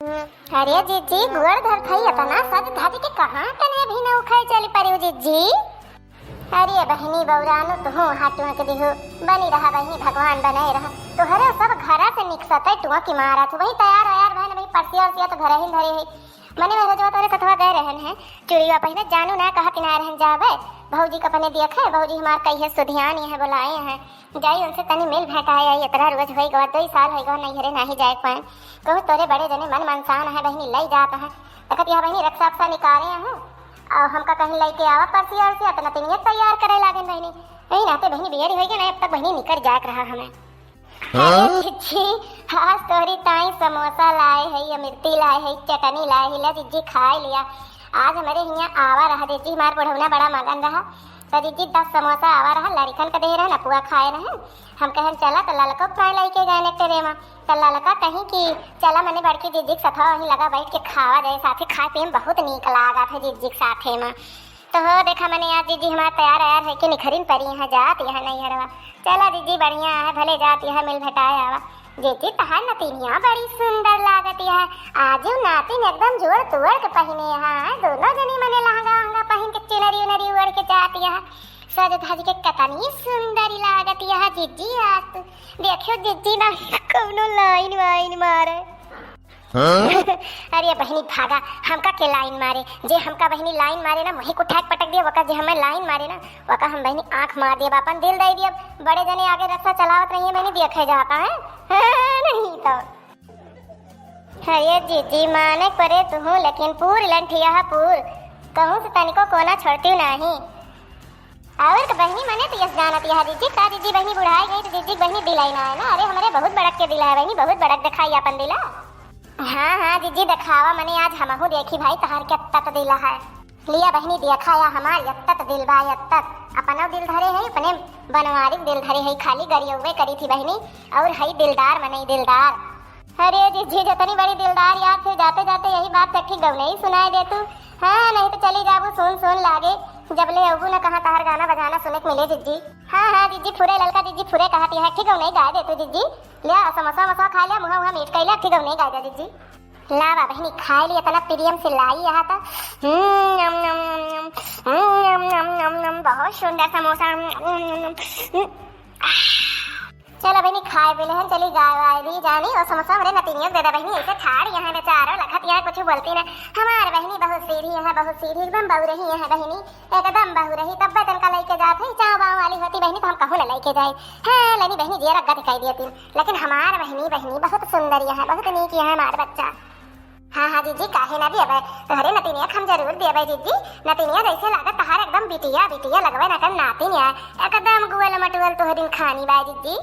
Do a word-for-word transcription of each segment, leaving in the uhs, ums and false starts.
अरे जिज्जी, गोड़ धर खई, अतना सज धज के कहाँ तने भी न उखाई चली परिउ जिज्जी? अरे बहिनी बौरानो, तुहूँ हाथ टुहक दिहु। बनी रहा बहिनी, भगवान बनाए रहा। तोहरे सब घरा से निकसते टुहक मारत हु। वही तैयार वैयार भइन, वही परसिया उरसिया तो घरे ही धरे है। मने में रोजवा तोरे सथवा गए रहन है। चूड़ीवा पहिने जानू ना कहा कि ना रहन जाबे। भौजी के अपने देखे, भौजी हमार कही है सुधियान, यह बोलाए हैं। जाई उनसे तनी मिल भेंटाए आई, इतना रोज होई गवा, दो साल होई गवा नैहरे नाही जाए पाए। कहूँ तोरे बड़े जने मन मनसान है बहिनी, लई जात है। देखत यह बहिनी रक्षा अक्सा निकाले हैं। और हमका कहीं लइके आवा परसिया उरसिया, त नतिनिया तैयार करे लागेन बहिनी। यही नाते बहिनी बियरी होई गए ना, अब तक बहिनी निकल जाए रहा हमें। हाँ? अरे जिज्जी, आज तोहरी ताई समोसा लाए है, अमृति लाए है, चटनी लाए है, ले जिज्जी खाए लिया। आज हमरे हियाँ आवा रहा जिज्जी, हमार बुढ़ौना बड़ा मगन रहा। तो जिज्जी दस समोसा आवा रहा, लड़िकन के दे रहे, नपुआ खाए रहे। हम कहन चला तो ललको खाए लइके गए एक ट्रे में। तो ललका कहीं कि चला मने बड़की जिज्जी के सथवा वहीं लगा बैठ के खावा जाए, साथे खाए पिए में बहुत नीक लागत है जिज्जी के साथे में। तो हो देखा मने आज जिज्जी हमार तैयार आयार है कि निखरिन परी यहाँ जात यहाँ नैहरवा। चला जिज्जी बढ़िया है, भले जात यहाँ मिल भेटाए आवा। जिज्जी तहार नतिनिया बड़ी सुंदर लागत यहाँ। आजू नातिन एकदम जोड़ तोड़ के पहिने यहाँ, दोनों जनी मने लहंगा वहंगा पहिन के चुनरी उनरी ओढ़ के जात यहाँ। सज धज के कतनी सुंदर लागत यहाँ जिज्जी आज तू। देखियो जिज्जी ना कौनो लाइन वाइन मारे। हाँ? अरे बहिनी भागा, हमका के लाइन मारे? जे हमका बहिनी लाइन मारे ना, वही कुठाक पटक दिया, वका जे हमें लाइन मारे ना, वका हम बहिनी आँख मार दिया, अपन दिल दे दिया। बड़े जने आगे रक्षा चलावत रहिए बहिनी, देखे जाता है। हाँ, नहीं तो। अरे जिज्जी माने परे तुहूँ, लेकिन पूर लंठिया है पूर, कहूँ से तनिको कोना छोड़ती नहीं। और तो बहिनी मने तो यस जानत यह जिज्जी, का जिज्जी बहिनी बुढ़ाई गई तो जिज्जी बहिनी दिलाई ना है ना। अरे हमरे बहुत बड़क के दिला है बहिनी, बहुत बड़क दिखाई अपन दिला। हाँ हाँ जिज्जी दिखावा, मने आज हमहू देखी भाई तहार के अत्तत दिला है। लिया बहिनी देखा या हमार यत्तत दिल बा यत्तत। अपनो दिल धरे है, अपने बनवारी दिल धरे है, खाली गरियवे करी थी बहिनी। और है दिलदार मनई दिलदार। अरे जिज्जी जतनी बड़ी दिलदार यार, फिर जाते जाते यही बात सखी गौनई सुनाए दे तू। हाँ नहीं तो चली जाबू सुन सुन लागे, जब ले अबू न कहाँ तहार गाना बजाना सुने के मिले जिज्जी। हाँ हाँ जिज्जी फुरे ललका जिज्जी फुरे कहती है, ठीक गौनई गाए दे तू जिज्जी। लिया समोसा वमोसा खा लिया, मुँह वहाँ मीठ कैला, ठीक गौनई गाए दे जिज्जी। लावा बहिनी खाए ली, इतना प्रियम से लाई यहाँ तो। हम्म, नम, नम, नम, नम। हम्म, नम, नम, नम, नम, बहुत सुंदर समोसा। हम्म, नम, नम, हम्म। चलो बहिनी खाए पी लेहन, चली गाय वाय दी जानी और समोसा हमरे नतिनियों के दे दे बहिनी। ऐसे ठाड़ यहाँ बेचारो लखत यहाँ कुछ बोलती ना। हमार बहिनी बहुत सीधी है, बहुत सीधी एकदम बउरही है बहिनी, एकदम बउरही। तब तनका लइके जात है, चाव बाव वाली होती बहिनी तो हम कहूँ न लइके जाए। हाँ लेनी बहिनी जे रगत कह दिए तीन। लेकिन हमार बहिनी, बहिनी बहुत सुंदर यहाँ, बहुत नीक यहाँ हमार बच्चा। हाँ हाँ जिज्जी, काहे ना दियबै, तोहरे नतिनिया के हम जरूर दियबै जिज्जी। नतिनिया जैसे लागत तहार एकदम बिटिया, बिटिया लगबै ना कर नातिनिया, एकदम गुअल मटुअल तोहरिन खानी बा जिज्जी।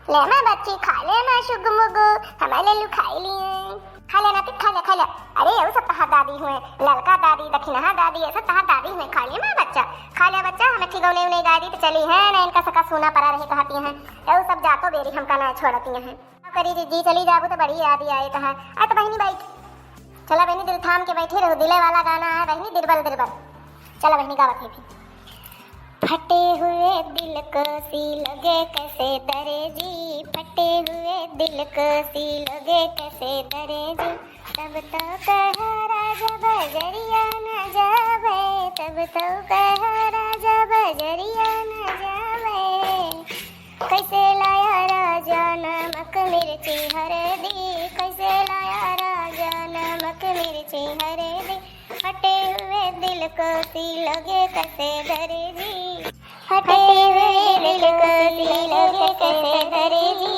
ले माँ बच्ची खा ले माँ शुगु मुगु, हमारे ले लू खाई लिए। खा ले नाती खा ले, खा ले। अरे ये सब तहार दादी हुए, ललका दादी, दक्षिणहा दादी, ये सब तहार दादी हुए। खा ले माँ बच्चा, खा ले बच्चा, हमें ठिगौने उन्हें गाय दी तो चली है ना, इनका सका सूना परा रही कहती हैं। ये सब जातो बेरी हमका ना छोड़ती हैं। का करी जिज्जी, चली जाबू तो बड़ी याद आए तहार। आ तो बहिनी बैठ। चला बहिनी, दिल थाम के बैठी रहू, दिले वाला गाना है बहिनी, दिलबर दिलबर। चला बहिनी, गावत है फिर। फटे हुए दिल को सी लगे कैसे दरे जी, फटे हुए दिल को सी लगे कैसे दरे जी। तब तो कहा राजा बजरिया न जावे, तब तो कहा राजा बजरिया न जावे। कैसे लाया राजा नमक मिर्ची हरदी, कैसे लाया राजा नमक मिर्ची हरदी। फटे हुए दिल को सी लगे कैसे दरे जी, फटे हुए दिल को सी लगे कैसे दरे जी।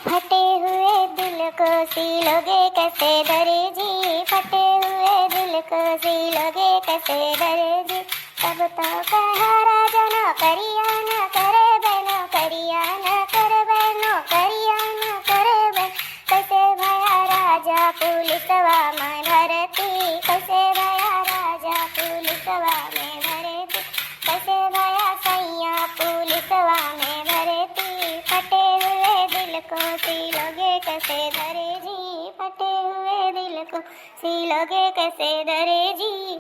फटे हुए दिल को सी लगे कैसे दरे जी, फटे हुए दिल को सी लगे कैसे दरे जी। तब तो कहा राजा नौकरिया न करबे, नौकरिया न करबे, नौकरिया न करबे। कैसे भया राजा पुलिसवा में भरती, कैसे भया राजा पुलिसवा में भरती, कैसे भया सैया पुलिसवा में भरती। फटे हुए दिल को सी लगे कैसे दरे जी, फटे हुए दिल को सी लगे कैसे दरे जी।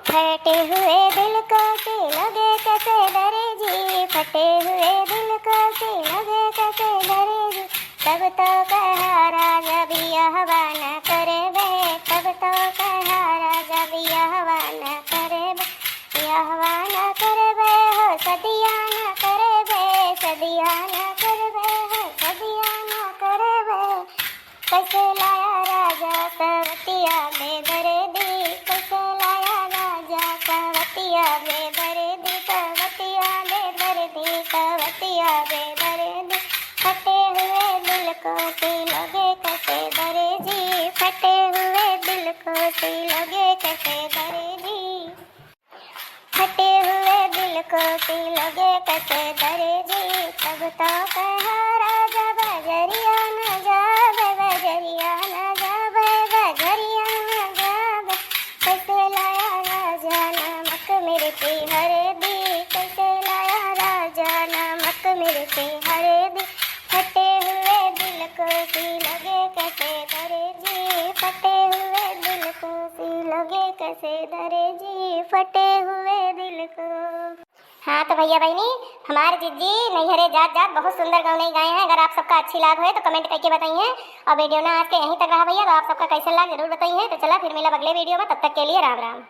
फटे हुए दिल को सी लगे कैसे दरे जी, फटे हुए दिल को सी लगे कैसे दरे जी। तब तो कहा राजा बियाहवा न करबे, तब तो कहा राजा बियाहवा न करबे, बियाहवा न करबे हो, सदिया न करबे, सदिया न करबे हो, सदिया न करबे। कैसे लाया राजा सवतिया बेदर्दी, कैसे लाया राजा सवतिया बेदर्दी, सवतिया बेदर्दी, सवतिया बेदर्दी। फटे हुए दिल को सिलोगे कैसे दर्जी, फटे हुए दिल को सिलोगे कैसे दर्जी। फटे हुए दिल को सिलोगे कैसे दर्जी। तब तो कहा राजा बजरिया न जाबे, बजरिया न जाबे, बजरिया न जाबे। कैसे लाया राजा नमक मिर्ची हरदी, कैसे लाया राजा नमक मिर्ची हरदी। फटे हुए दिल को सिलोगे कैसे दर्जी, फटे हुए दिल को सिलोगे कैसे दर्जी, फटे हुए दिल को। हाँ तो भैया बहिनी, हमार जिज्जी नैहरे जात जात बहुत सुंदर गौनई गाए हैं। अगर आप सबका अच्छी लाग होए तो comment करके बताइए। और video ना आज के यहीं तक रहा भैया, तो आप सबका कैसन लाग जरूर बताइए। तो चला फिर मिलब अगले video में, तब तक के लिए राम राम।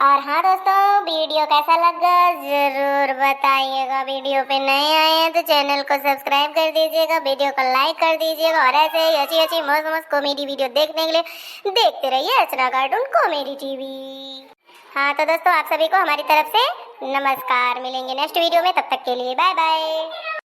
और हाँ दोस्तों, video कैसा लगा जरूर बताइएगा। Video पे नए आए हैं तो channel को subscribe कर दीजिएगा, video को like कर दीजिएगा और ऐसे ही अच्छी अच्छी मस्त मस्त comedy video देखने के लिए देखते रहिए अर्चना Cartoon Comedy TV। हाँ तो दोस्तों, आप सभी को हमारी तरफ से नमस्कार। मिलेंगे next video में, तब तक के लिए bye bye।